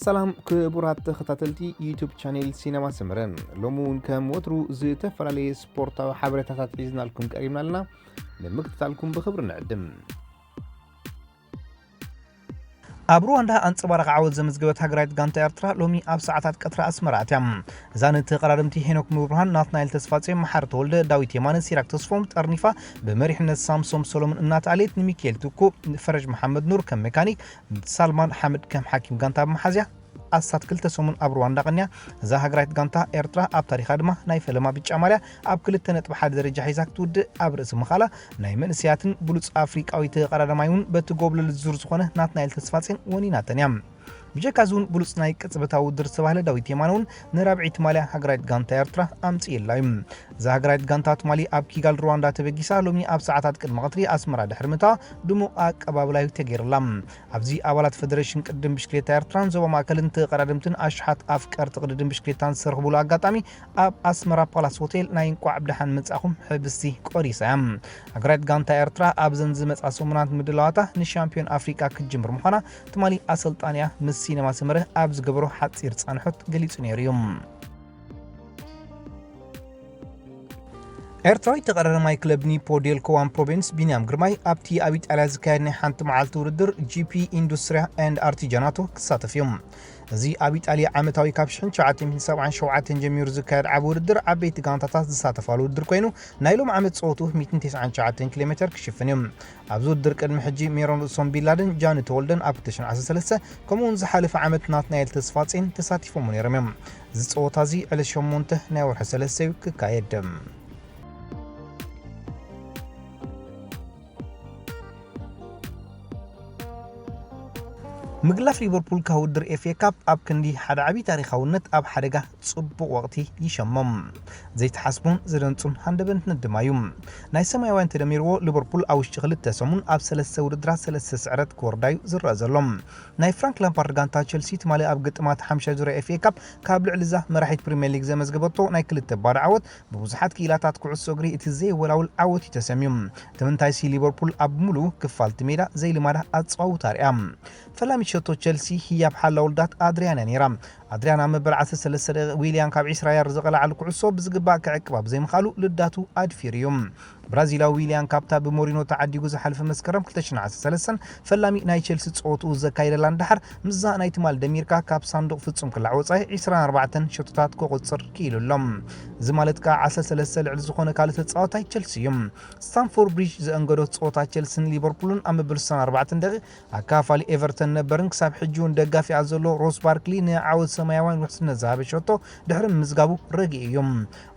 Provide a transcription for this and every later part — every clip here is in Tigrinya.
ሰላም ክቡራት ተኸታተልቲ ዩቱብ ቻኔል ሲነማ ሰመረ፣ ሎሚ እውን ከም ወትሩ ዝተፈላለየ ስፖርታዊ ሓበሬታታት ሒዝናልኩም ቀሪብና ኣለና። ንምክትታልኩም ብኽብሪ ንዕድም። ኣብ ሩዋንዳ ኣንጸባራቒ ዓወት ዘመዝገበት ሃገራዊት ጋንታ ኤርትራ ሎሚ ኣብ ሰዓታት ቀትሪ ኣስመራ ኣትያ። እዛ ንተቐዳደምቲ ሄኖክ ሙሉብርሃን፣ ናትናኤል ተስፋጽዮን፣ መሓሪ ተወልደ፣ ዳዊት የማነ፣ ሲራክ ተስፎም ጠርኒፋ፣ ብመሪሕነት ሳምሶም ሰሎሞን እናተኣልየት፣ ንሚካኤል ትኩ፣ ፈረጅ መሓመድ ኑር ከም ሜካኒክ፣ ሳልማን ሓምድ ከም ሓኪም ጋንታ ብምሓዝያ ኣስታት ክልተ ሰሙን ኣብ ሩዋንዳ ቀንያ። እዛ ሃገራዊት ጋንታ ኤርትራ ኣብ ታሪኻ ድማ ናይ ፈለማ ብጫ ማልያ ኣብ ክልተ ነጥቢ ሓደ ደረጃ ሒዛ ክትውድእ ኣብ ርእሲ ምኻላ፣ ናይ መንእሰያትን ብሉጽ ኣፍሪቃዊ ተቐዳዳማይ እውን በቲ ጎብለል ዙር ዝኾነ ናትናኤል ተስፋጼን ወኒናተን እያ። ብጀካ እዚ እውን ብሉጽ ናይ ቅጽበታዊ ውድድር ዝተባህለ ዳዊት የማነ እውን ንራብዒት ማልያ ሃገራዊት ጋንታ ኤርትራ ኣምጽኢላ እዩ። እዛ ሃገራዊት ጋንታ ትማሊ ኣብ ኪጋል ሩዋንዳ ተበጊሳ፣ ሎሚ ኣብ ሰዓታት ቅድሚ ቀትሪ ኣስመራ ድሕሪ ምእታዋ ድሙቕ ኣቀባብላ እዩ ተገይርላ። ኣብዚ ኣባላት ፈደረሽን ቅድድም ብሽክሌታ ኤርትራን ዞባ ማእከልን ተቐዳደምትን ኣሽሓት ኣፍቀርቲ ቅድድም ብሽክሌታን ዝተረኽቡሉ ኣጋጣሚ ኣብ ኣስመራ ፓላስ ሆቴል ናይ እንቋዕ ብደሓን መጻእኹም ሕብስቲ ቆሪሳ እያ። ሃገራዊት ጋንታ ኤርትራ ኣብዘን ዝመጻ ሰሙናት ምድላዋታ ንሻምፒዮን ኣፍሪቃ ክትጅምር ምዃና ትማሊ ኣሰልጣኒኣ ምስ ሲነማ ሰመረ ኣብ ዝገበሮ ሓጺር ጻንሖት ገሊጹ ነይሩ እዩ። ኤርትራዊ ተቐዳዳማይ ክለብ ኒፖ ዴልኮ ዋን ፕሮቪንስ ቢንያም ግርማይ ኣብቲ ኣብ ኢጣልያ ዝካየድ ናይ ሓንቲ መዓልቲ ውድድር ጂ ፒ ኢንዱስትሪያ ኤንድ ኣርቲጃናቶ ክሳተፍ እዩ። እዚ ኣብ ኢጣልያ ዓመታዊ ካብ ሽሕን ትሽዓተ ሚእትን ሰብዓን ሸውዓተን ጀሚሩ ዝካየድ ዓቢ ውድድር ዓበይቲ ጋንታታት ዝሳተፋሉ ውድድር ኮይኑ፣ ናይ ሎም ዓመት ጸወቱ ሚእትን ተስዓን ትሽዓተን ኪሎ ሜተር ክሽፍን እዩ። ኣብዚ ውድድር ቅድሚ ሕጂ ሜሮን ርእሶም ቢንላደን፣ ጃኒ ተወልደን ኣብ ክልተ ሽሕን ዓሰርተ ሰለስተ፣ ከምኡውን ዝሓለፈ ዓመት ናትናኤል ተስፋጼን ተሳቲፎም ነይሮም እዮም። እዚ ጸወታ እዚ ዕለት ሸሞንተ ናይ ወርሒ ሰለስተ እዩ ክካየድ። ምግላፍ ሊቨርፑል ካብ ውድድር ኤፍ ኤ ካፕ ኣብ ክንዲ ሓደ ዓቢ ታሪኻውነት ኣብ ሓደጋ ጽቡቕ ወቕቲ ይሸሞም። ዘይተሓስቦን ዝደንጹን ሃንደበትነት ድማ እዩ። ናይ ሰማያውያን ተደሚርዎ ሊቨርፑል ኣብ ውሽጢ ክልተ ሰሙን ኣብ ሰለስተ ውድድራት ሰለስተ ስዕረት ክወርዳ እዩ ዝረአ ዘሎ። ናይ ፍራንክ ላምፓርድ ጋንታ ቸልሲ ትማሊ ኣብ ግጥማት ሓምሻይ ዙርያ ኤፍ ኤ ካፕ ካብ ልዕሊ እዛ መራሒት ፕሪምየር ሊግ ዘመዝገበቶ ናይ ክልተ ባዶ ዓወት ብብዙሓት ክኢላታት ኩዕሶ እግሪ እቲ ዘይወላውል ዓወት እዩ ተሰምዩ። እቲ ምንታይሲ ሊቨርፑል ኣብ ምሉእ ክፋል እቲ ሜዳ ዘይልማዳ ኣጸዋውታ ኣርእያ። ፈላሚት ሸቶ ቸልሲ ህያብ ሓላ ውልዳት ኣድሪያን እያ ነይራ። ኣድሪያን ኣብ መበል ዓሰርተ ሰለስተ ደቂቕ ዊልያን ካብ ዒስራ ያርድ ዝቐልዓሉ ኩዕሶ ብዝግባእ ክዕቅባ ብዘይምኽኣሉ ልዳቱ ኣድፊሩ እዩ። ብራዚላዊ ዊልያን ካብታ ብሞሪኖ ተዓዲጉ ዝሓለፈ መስከረም ክልተ ሽሕን ዓሰርተ ሰለስተን ፈላሚ ናይ ቸልሲ ጸወትኡ ዘካየደላ ንደሓር፣ ምስዛ ናይ ትማል ደሚርካ ካብ ሳንዱቕ ፍጹም ክላዕ ወጻኢ ዒስራን ኣርባዕተን ሸቶታት ክቑጽር ክኢሉ ኣሎ። እዚ ማለት ከኣ ዓሰርተ ሰለስተ ልዕሊ ዝኾነ ካልእ ተጻዋታይ ቸልሲ እዩ። ስታንፎርድ ብሪጅ ዘእንገዶ ጸወታ ቸልስን ሊቨርፑልን ኣብ መበል ስሳን ኣርባዕተን ደቂቕ ኣካፋሊ ኤቨርተን ነበርን ክሳብ ሕጂ እውን ደጋፊኣ ዘሎ ሮስ ባርክሊ ንዓወት ሰማያውያን ውሕስነት ዝሃበ ሸቶ ድሕሪ ምምዝጋቡ ረጊኡ እዩ።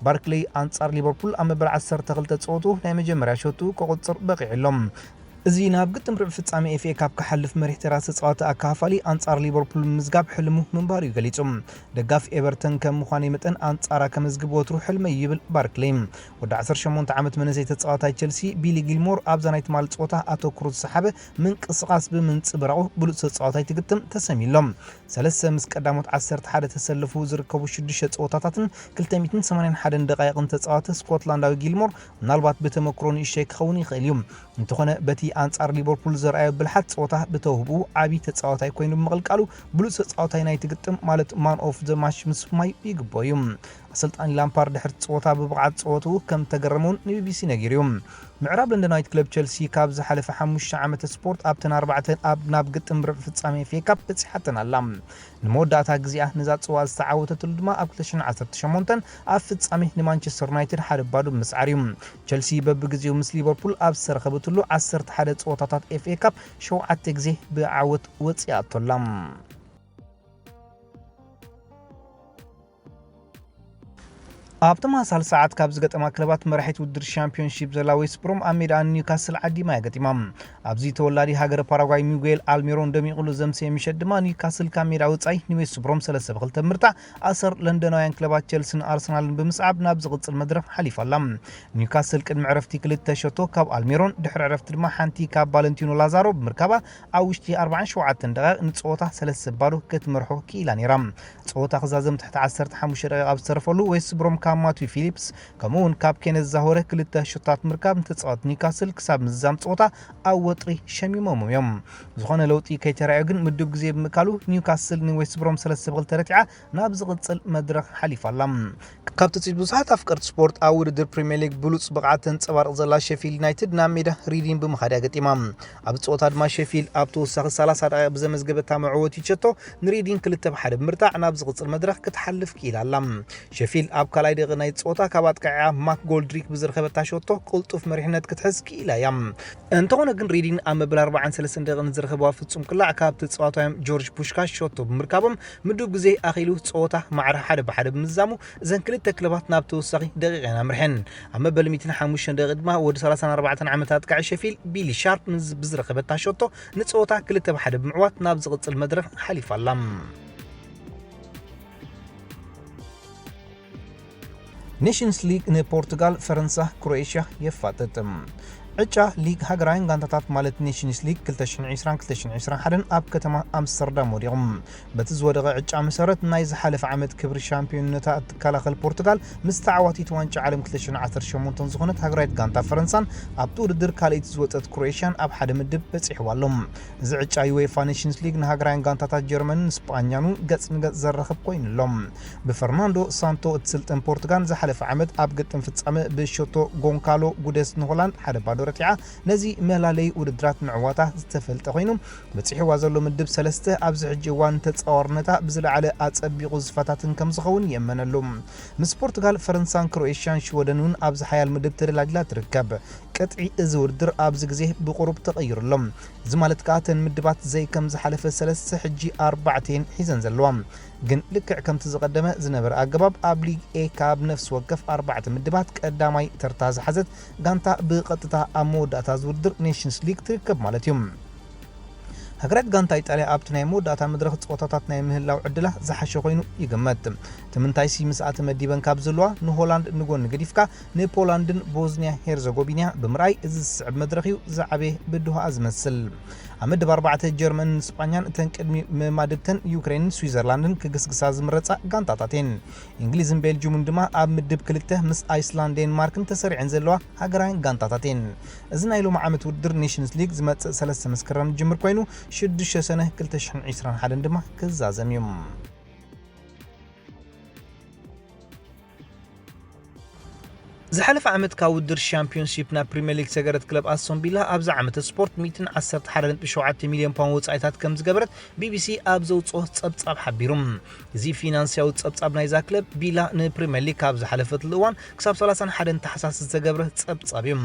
ባርክሊ ኣንጻር ሊቨርፑል ኣብ መበል ዓሰርተ ክልተ ጸወቱ ናይ መጀመርያ ሸቱ ክቑጽር በቒዑ ኣሎ። እዚ ናብ ግጥም ርብዒ ፍጻሜ ኤፍ ኤ ካፕ ክሓልፍ መሪሕ ተራ ዝተጻወተ ኣካፋሊ ኣንጻር ሊቨርፑል ምምዝጋብ ሕልሙ ምንባሩ እዩ ገሊጹ። ደጋፊ ኤቨርተን ከም ምዃነይ መጠን ኣንጻራ ከመዝግብ ወትሩ ሕልመይ ይብል ባርክሊ። ወዲ ዓሰርተ ሸሞንተ ዓመት መንእሰይ ተጻዋታይ ቸልሲ ቢሊ ጊልሞር ኣብዛ ናይ ትማሊ ጸወታ ኣተኩሩ ዝሰሓበ ምንቅስቓስ ብምንጽብራቑ ብሉጽ ተጻዋታይ ትግጥም ተሰምዩ ኣሎ። ሰለስተ ምስ ቀዳሞት ዓሰርተ ሓደ ተሰለፉ ዝርከቡ ሽዱሽተ ጸወታታትን ክልተ ሚእትን ሰማንያን ሓደን ደቃይቕን ተጻወተ ስኮትላንዳዊ ጊልሞር ምናልባት ብተመክሮ ንእሽተይ ክኸውን ይኽእል እዩ። እንተኾነ በቲ ኣንጻር ሊቨርፑል ዘርኣዮ ብልሓት ጸወታ ብተውህብኡ ዓቢ ተጻዋታይ ኮይኑ ብምቕልቃሉ ብሉጽ ተጻዋታይ ናይቲ ግጥም ማለት ማን ኦፍ ዘ ማች ምስማይ ይግብኦ እዩ። ኣሰልጣኒ ላምፓርድ ድሕሪ ጸወታ ብብቕዓት ጸወትኡ ከም ተገረመ እውን ንቢቢሲ ነጊሩ እዩ። ምዕራብ ለንደናዊት ክለብ ቸልሲ ካብ ዝሓለፈ ሓሙሽተ ዓመተ ስፖርት ኣብተን ኣርባዕተ ኣብ ናብ ግጥም ርብዒ ፍጻሜ ኤፍ ኤ ካፕ በጺሓተን ኣላ። ንመወዳእታ ግዜኣ ነዛ ጽዋ ዝተዓወተትሉ ድማ ኣብ ክልተ ሽሕን ዓሰርተ ሸሞንተን ኣብ ፍጻሜ ንማንቸስተር ዩናይትድ ሓደ ባዶ ብምስዓር እዩ። ቸልሲ በብግዜኡ ምስ ሊቨርፑል ኣብ ዝተረኸበትሉ ዓሰርተ ሓደ ጸወታታት ኤፍ ኤ ካፕ ሸውዓተ ግዜ ብዓወት ወጺኣቶ ኣላ። ኣብ ተመሳሳሊ ሰዓት ካብ ዝገጠማ ክለባት መራሒት ውድድር ሻምፒዮንሺፕ ዘላ ዌስት ብሮም ኣብ ሜዳ ኒውካስል ዓዲማ እያ ገጢማ። ኣብዚ ተወላዲ ሃገረ ፓራጓይ ሚጉኤል ኣልሚሮን ደሚቑሉ ዘምሰየ ምሸት ድማ ኒውካስል ካብ ሜዳ ወጻኢ ንዌስት ብሮም ሰለስተ ብክልተ ብምርታዕ ኣሰር ለንደናውያን ክለባት ቸልስን ኣርሰናልን ብምስዓብ ናብ ዝቕጽል መድረኽ ሓሊፋ ኣላ። ኒውካስል ቅድሚ ዕረፍቲ ክልተ ሸቶ ካብ ኣልሚሮን ድሕሪ ዕረፍቲ ድማ ሓንቲ ካብ ቫለንቲኖ ላዛሮ ብምርካባ ኣብ ውሽጢ ኣርባዓን ሸውዓተን ደቂቕ ንጸወታ ሰለስተ ባዶ ክትመርሖ ክኢላ ነይራ። ጸወታ ክዛዘም ትሕቲ ዓሰርተ ሓሙሽተ ደቂቕ ኣብ ዝተረፈሉ ዌስት ብሮም ካብ ማትዊ ፊሊፕስ ከምኡ እውን ካብ ኬነት ዛሆረ ክልተ ሾታት ምርካብ ንተጻወት ኒውካስል ክሳብ ምዝዛም ጸወታ ኣብ ወጥሪ ሸሚሞም እዮም። ዝኾነ ለውጢ ከይተራእዮ ግን ምዱብ ግዜ ብምእካሉ ኒውካስል ንዌስት ብሮም ሰለስተ ብ ክልተ ረቲዓ ናብ ዝቕጽል መድረኽ ሓሊፋ ኣላ። ካብ ትጽቢት ብዙሓት ኣፍቀርቲ ስፖርት ኣብ ውድድር ፕሪምየር ሊግ ብሉጽ ብቕዓት ተንጸባርቕ ዘላ ሸፊልድ ዩናይትድ ናብ ሜዳ ሪዲን ብምኻድ እያ ገጢማ። ኣብ ጸወታ ድማ ሸፊልድ ኣብ ተወሳኺ ሰላሳ ደቂቕ ብዘመዝገበታ መዕወቲ ሸቶ ንሪዲን ክልተ ብ ሓደ ብምርታዕ ናብ ዝቕጽል መድረኽ ክትሓልፍ ክኢላ ኣላ። ሸፊልድ ኣብ ካልኣይ ደቂቕ ናይ ጸወታ ካብ ኣጥቃዒኣ ማክ ጎልድሪክ ብዝረኸበታ ሸቶ ቅልጡፍ መሪሕነት ክትሕዝ ክኢላ እያ። እንተኾነ ግን ሪዲን ኣብ መበል ኣርባዓን ሰለስተን ደቂቕ ንዝረኸብዋ ፍጹም ክላዕ ካብ ተጻዋታዮም ጆርጅ ፑሽካሽ ሸቶ ብምርካቦም ምዱብ ግዜ ኣኺሉ ጸወታ ማዕረ ሓደ ብ ሓደ ብምዝዛሙ እዘን ክልተ ክለባት ናብ ተወሳኺ ደቂቕ እየን ኣምርሐን። ኣብ መበል ሚእትን ሓሙሽተን ደቂቕ ድማ ወዲ ሰላሳን ኣርባዕተን ዓመት ኣጥቃዒ ሸፊልድ ቢሊ ሻርፕ ብዝረኸበታ ሸቶ ንጸወታ ክልተ ብ ሓደ ብምዕዋት ናብ ዝቕጽል መድረኽ ሓሊፋ ኣላ። ኔሽንስ ሊግ ንፖርቱጋል፣ ፈረንሳ፣ ክሮኤሽያ የፋጥጥ። ዕጫ ሊግ ሃገራውያን ጋንታታት ማለት ኔሽንስ ሊግ ክልተ ሽሕን ዕስራን ክልተ ሽሕን ዕስራን ሓደን ኣብ ከተማ ኣምስተርዳም ወዲቑ። በቲ ዝወደቐ ዕጫ መሰረት ናይ ዝሓለፈ ዓመት ክብሪ ሻምፒዮንነታ እትከላኸል ፖርቱጋል ምስ ተዓዋቲት ዋንጫ ዓለም ክልተ ሽሕን ዓሰርተ ሸሞንተን ዝኾነት ሃገራዊት ጋንታ ፈረንሳን ኣብቲ ውድድር ካልኣይቲ ዝወጸት ክሮኤሽያን ኣብ ሓደ ምድብ በጺሕዋ ኣሎ። እዚ ዕጫ ዩኤፋ ኔሽንስ ሊግ ንሃገራውያን ጋንታታት ጀርመንን ስጳኛን እውን ገጽ ንገጽ ዘራኽብ ኮይኑ ኣሎ። ብፈርናንዶ ሳንቶ እትስልጠን ፖርቱጋል ዝሓለፈ ዓመት ኣብ ግጥም ፍጻመ ብሸቶ ጎንካሎ ጉደስ ንሆላንድ ሓደ ባዶ ረቲዓ ነዚ መላለዪ ውድድራት ምዕዋታ ዝተፈልጠ ኮይኑ፣ በጺሕዋ ዘሎ ምድብ ሰለስተ ኣብዚ ሕጂ እዋን ንተጻዋርነታ ብዝለዓለ ኣጸቢቑ ዝፈታትን ከም ዝኸውን ይእመነሉ። ምስ ፖርቱጋል፣ ፈረንሳን ክሮኤሽያን ሽወደን እውን ኣብዚ ሓያል ምድብ ተደላዲላ ትርከብ። ቅጥዒ እዚ ውድድር ኣብዚ ግዜ ብቑሩብ ተቐይሩ ኣሎ። እዚ ማለት ከኣ እተን ምድባት ዘይ ከም ዝሓለፈ ሰለስተ ሕጂ ኣርባዕተ እየን ሒዘን ዘለዋ። ግን ልክዕ ከምቲ ዝቐደመ ዝነበረ ኣገባብ ኣብ ሊግ ኤ ካብ ነፍሲ ወከፍ ኣርባዕተ ምድባት ቀዳማይ ተርታ ዝሓዘት ጋንታ ብቐጥታ ኣብ መወዳእታ ዝውድድር ኔሽንስ ሊግ ትርከብ ማለት እዩ። ሃገራት ጋንታ ኢጣልያ ኣብቲ ናይ መወዳእታ መድረኽ ጸወታታት ናይ ምህላው ዕድላ ዝሓሸ ኮይኑ ይግመት። ትምንታይሲ ምስኣ ተመዲበን ካብ ዘለዋ ንሆላንድ ንጎኒ ገዲፍካ ንፖላንድን ቦዝኒያ ሄርዘጎቪና ብምርኣይ እዚ ዝስዕብ መድረኽ እዩ ዝዓበየ ብድሆኣ ዝመስል። ኣብ ምድብ ኣርባዕተ ጀርመንን ስጳኛን እተን ቅድሚ መማድብተን ዩክሬንን ስዊዘርላንድን ክግስግሳ ዝምረጻ ጋንታታት እየን። እንግሊዝን ቤልጅዩምን ድማ ኣብ ምድብ ክልተ ምስ ኣይስላንድ ዴንማርክን ተሰሪዐን ዘለዋ ሃገራውያን ጋንታታት እየን። እዚ ናይ ሎሚ ዓመት ውድድር ኔሽንስ ሊግ ዝመጽእ ሰለስተ መስከረም ዝጅምር ኮይኑ ሽዱሽተ ሰነ ክልተ ሽሕን ዕስራን ሓደን ድማ ክዛዘም እዩ። ዝሓለፈ ዓመት ካብ ውድድር ሻምፒዮንሺፕ ናብ ፕሪምየር ሊግ ሰገረት ክለብ ኣስቶን ቪላ ኣብዚ ዓመተ ስፖርት ሚእትን ዓሰርተ ሓደ ነጥቢ ሸውዓተ ሚልዮን ፓውንድ ወጻኢታት ከም ዝገበረት ቢቢሲ ኣብ ዘውጽኦ ጸብጻብ ሓቢሩ። እዚ ፊናንስያዊ ጸብጻብ ናይዛ ክለብ ቪላ ንፕሪምየር ሊግ ካብ ዝሓለፈትሉ እዋን ክሳብ ሰላሳን ሓደን ታሕሳስ ዝተገብረ ጸብጻብ እዩ።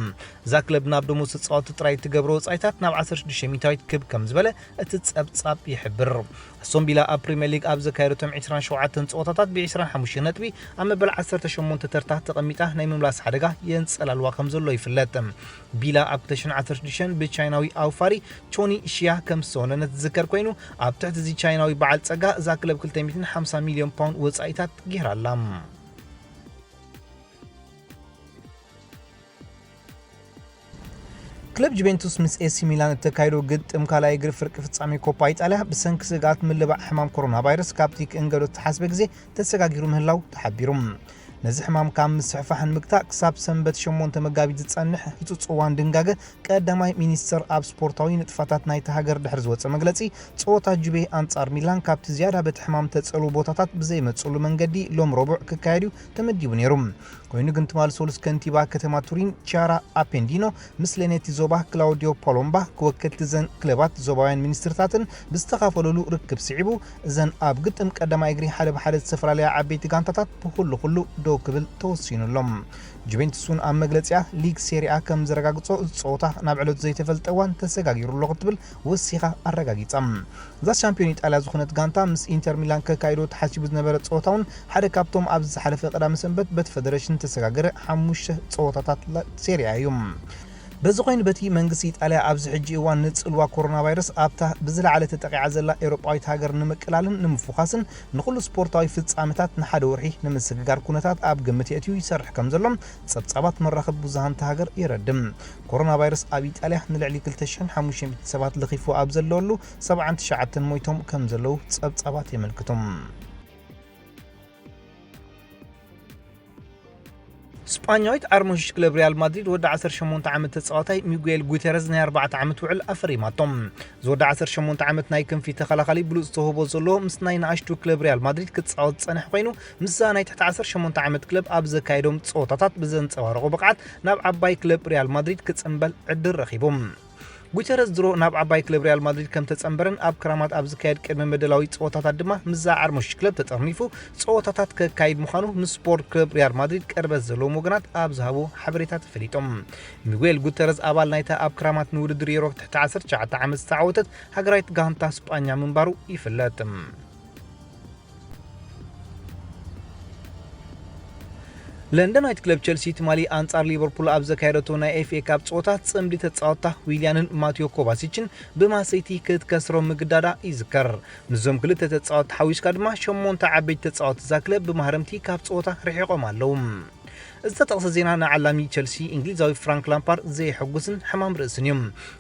እዛ ክለብ ናብ ደሞዝ ተጻወትቲ ጥራይ እትገብሮ ወጻኢታት ናብ ዓሰርተ ሽዱሽተ ሚእታዊት ክብ ከም ዝበለ እቲ ጸብጻብ ይሕብር። ኣስቶን ቪላ ኣብ ፕሪምየር ሊግ ኣብ ዘካየደቶም ዕስራን ሸውዓተን ጸወታታት ብዕስራን ሓሙሽተን ነጥቢ ኣብ መበል ዓሰርተ ሸሞንተ ተርታ ተቐሚጣ ናይ ምምላስ ሓደጋ የንጸላልዋ ከም ዘሎ ይፍለጥ። ቪላ ኣብ ክልተ ሽሕን ዓሰርተ ሽዱሽተን ብቻይናዊ ኣውፋሪ ቾኒ ሽያ ከም ዝተወነነት ዝዝከር ኮይኑ፣ ኣብ ትሕቲ እዚ ቻይናዊ በዓል ጸጋ እዛ ክለብ ክልተ ሚእትን ሓምሳ ሚልዮን ፓውንድ ወጻኢታት ገይራ ኣላ። ክለብ ጁቬንቱስ ምስ ኤሲ ሚላን እተካይዶ ግጥም ካልኣይ እግሪ ፍርቂ ፍጻሜ ኮፓ ኢጣልያ ብሰንኪ ስግኣት ምልባዕ ሕማም ኮሮና ቫይረስ ካብቲ ክእንገዶ እተሓስበ ግዜ ተሰጋጊሩ ምህላው ተሓቢሩ። ነዚ ሕማም ካብ ምስሕፋሕ ንምግታእ ክሳብ ሰንበት ሸሞንተ መጋቢት ዝጸንሕ ህጹጽ እዋን ድንጋገ ቀዳማይ ሚኒስተር ኣብ ስፖርታዊ ንጥፋታት ናይታ ሃገር ድሕሪ ዝወጸ መግለጺ፣ ጸወታ ጁቬ ኣንጻር ሚላን ካብቲ ዝያዳ በቲ ሕማም ተጸልዉ ቦታታት ብዘይመጽሉ መንገዲ ሎም ረቡዕ ክካየድ እዩ ተመዲቡ ነይሩ። ኮይኑ ግን ትማሊ ሰሉስ ከንቲባ ከተማ ቱሪን ቻራ ኣፔንዲኖ ምስ ሌኔቲ ዞባ ክላውዲዮ ፓሎምባ ክወከልቲ ዘን ክለባት ዞባውያን ሚኒስትርታትን ብዝተኻፈለሉ ርክብ ስዒቡ እዘን ኣብ ግጥም ቀዳማይ እግሪ ሓደ ብሓደ ዝተፈላለያ ዓበይቲ ጋንታታት ብኹሉ ኩሉ ደው ክብል ተወሲኑ ኣሎ። ጁቬንቱስ እውን ኣብ መግለጺኣ ሊግ ሴሪኣ ከም ዘረጋግጾ እዚ ጸወታ ናብ ዕለቱ ዘይተፈልጠ እዋን ተሰጋጊሩ ኣሎ ክትብል ወሲኻ ኣረጋጊጻ። እዛ ሻምፒዮን ኢጣልያ ዝኾነት ጋንታ ምስ ኢንተር ሚላን ከካይዶ ተሓሲቡ ዝነበረ ጸወታ እውን ሓደ ካብቶም ኣብዚ ዝሓለፈ ቀዳመ ሰንበት በቲ ፈደረሽን ዝተሰጋገረ ሓሙሽተ ጸወታታት ላ-፣ ሴሪያ እዩ። በዚ ኮይኑ በቲ መንግስቲ ኢጣልያ ኣብዚ ሕጂ እዋን ንጽልዋ ኮሮና ቫይረስ ኣብታ ብዝለዓለ ተጠቂዓ ዘላ ኤውሮጳዊት ሃገር ንምቅላልን ንምፉኻስን ንኹሉ ስፖርታዊ ፍጻመታት ንሓደ ወርሒ ንምስግጋር ኩነታት ኣብ ግምት የእትዩ ይሰርሕ ከም ዘሎ ጸብጻባት መራኸቢ ብዙሃን እታ ሃገር የረድም። ኮሮና ቫይረስ ኣብ ኢጣልያ ንልዕሊ ክልተ ሽሕን ሓሙሽተ ሚእትን ሰባት ለኺፉ ኣብ ዘለወሉ ሰብዓን ትሽዓተን ሞይቶም ከም ዘለዉ ጸብጻባት የመልክቱ። ስጳኛዊት ዓርሞሽሽ ክለብ ሪያል ማድሪድ ወዲ ዓሰርተ ሸሞንተ ዓመት ተጻዋታይ ሚጉኤል ጉተረዝ ናይ ኣርባዕተ ዓመት ውዕል ኣፈሪማቶም። ዝወዲ ዓሰርተ ሸሞንተ ዓመት ናይ ክንፊ ተኸላኻሊ ብሉጽ ተውህቦ ዘለዎ ምስ ናይ ንኣሽቱ ክለብ ሪያል ማድሪድ ክጻወት ዝጸንሕ ኮይኑ፣ ምስዛ ናይ ትሕቲ ዓሰርተ ሸሞንተ ዓመት ክለብ ኣብ ዘካየዶም ጸወታታት ብዘንጸባረቑ ብቕዓት ናብ ዓባይ ክለብ ሪያል ማድሪድ ክጽንበል ዕድል ረኺቡ። ጉተረዝ ድሮ ናብ ዓባይ ክለብ ሪያል ማድሪድ ከም ተጸንበረን ኣብ ክራማት ኣብ ዝካየድ ቅድመ መደላዊ ጸወታታት ድማ ምስዛ ዓርሞሽሽ ክለብ ተጠርኒፉ ጸወታታት ከካይድ ምዃኑ ንስፖርት ክለብ ሪያል ማድሪድ ቅርበት ዘለዎም ወገናት ኣብ ዝሃቡ ሓበሬታ ተፈሊጦም። ሚጉኤል ጉተረዝ ኣባል ናይታ ኣብ ክራማት ንውድድር ዩሮ ትሕቲ ዓሰርተ ትሽዓተ ዓመት ዝተዓወተት ሃገራዊት ጋንታ ስጳኛ ምንባሩ ይፍለጥ። ለንደናዊት ክለብ ቸልሲ ትማሊ ኣንጻር ሊቨርፑል ኣብ ዘካየደቶ ናይ ኤፍኤ ካፕ ጸወታ ጽምዲ ተጻወትታ ዊልያንን ማቲዮ ኮቫሲችን ብማሰይቲ ክትከስሮም ምግዳዳ ይዝከር። ምስዞም ክልተ ተጻወትቲ ሓዊስካ ድማ ሸሞንተ ዓበይቲ ተጻወትቲ እዛ ክለብ ብማህረምቲ ካብ ጸወታ ርሒቖም ኣለዉ። ዝተጠቕሰ ዜና ንዓላሚ ቸልሲ እንግሊዛዊ ፍራንክ ላምፓርድ ዘየሐጉስን ሕማም ርእስን እዩ።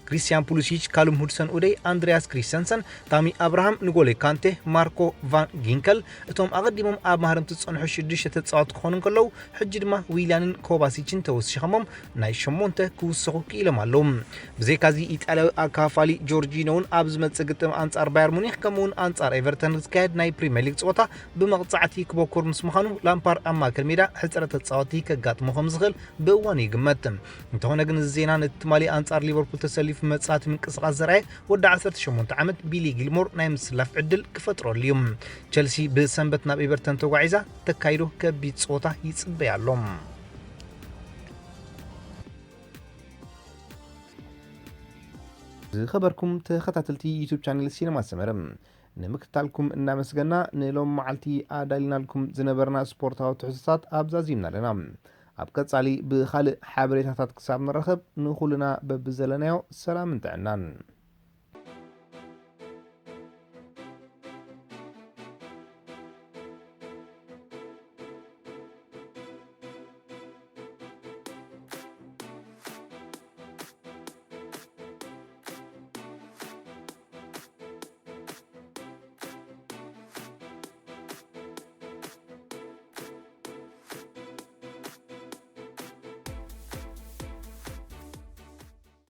ክሪስቲያን ፑሊሲች፣ ካሉም ሁድሰን ኡደይ፣ ኣንድሪያስ ክሪስተንሰን፣ ታሚ ኣብርሃም፣ ንጎሌ ካንቴ፣ ማርኮ ቫን ጊንከል እቶም ኣቐዲሞም ኣብ ማህረምቲ ዝጸንሑ ሽዱሽተ ተጻወትቲ ክኾኑ እንከለዉ፣ ሕጂ ድማ ዊልያንን ኮቫሲችን ተወሲኾሞም ናይ ሸሞንተ ክውሰኹ ክኢሎም ኣለዉ። ብዘይካዚ ኢጣልያዊ ኣካፋሊ ጆርጂኖ እውን ኣብ ዝመጽእ ግጥም ኣንጻር ባየር ሙኒክ ከምኡውን ኣንጻር ኤቨርተን ዝካየድ ናይ ፕሪምየር ሊግ ጸወታ ብመቕጻዕቲ ክበኩር ምስ ምዃኑ ላምፓርድ ኣብ ማእከል ሜዳ ሕጽረት ተጻወትቲ ከጋጥሞ ከም ዝኽእል ብእዋኑ ይግመት። እንተኾነ ግን እዚ ዜና ነቲ ትማሊ ኣንጻር ሊቨርፑል ተሰሊፉ መጻእቲ ምንቅስቓስ ዘርኣየ ወዲ ዓሰርተ ሸሞንተ ዓመት ቢሊ ጊልሞር ናይ ምስላፍ ዕድል ክፈጥረሉ እዩ። ቸልሲ ብሰንበት ናብ ኤቨርተን ተጓዒዛ ተካይዶ ከቢድ ጸወታ ይጽበያ ኣሎ። ዝኸበርኩም ተኸታተልቲ ዩቱብ ቻነል ሲነማ ሰመረ፣ ንምክትታልኩም እናመስገና ንሎም መዓልቲ ኣዳሊናልኩም ዝነበርና ስፖርታዊ ትሕዝቶታት ኣብዛዚምና ኣለና። ኣብ ቀጻሊ ብኻልእ ሓበሬታታት ክሳብ ንራኸብ ንኹልና በብዘለናዮ ሰላምን ጥዕናን።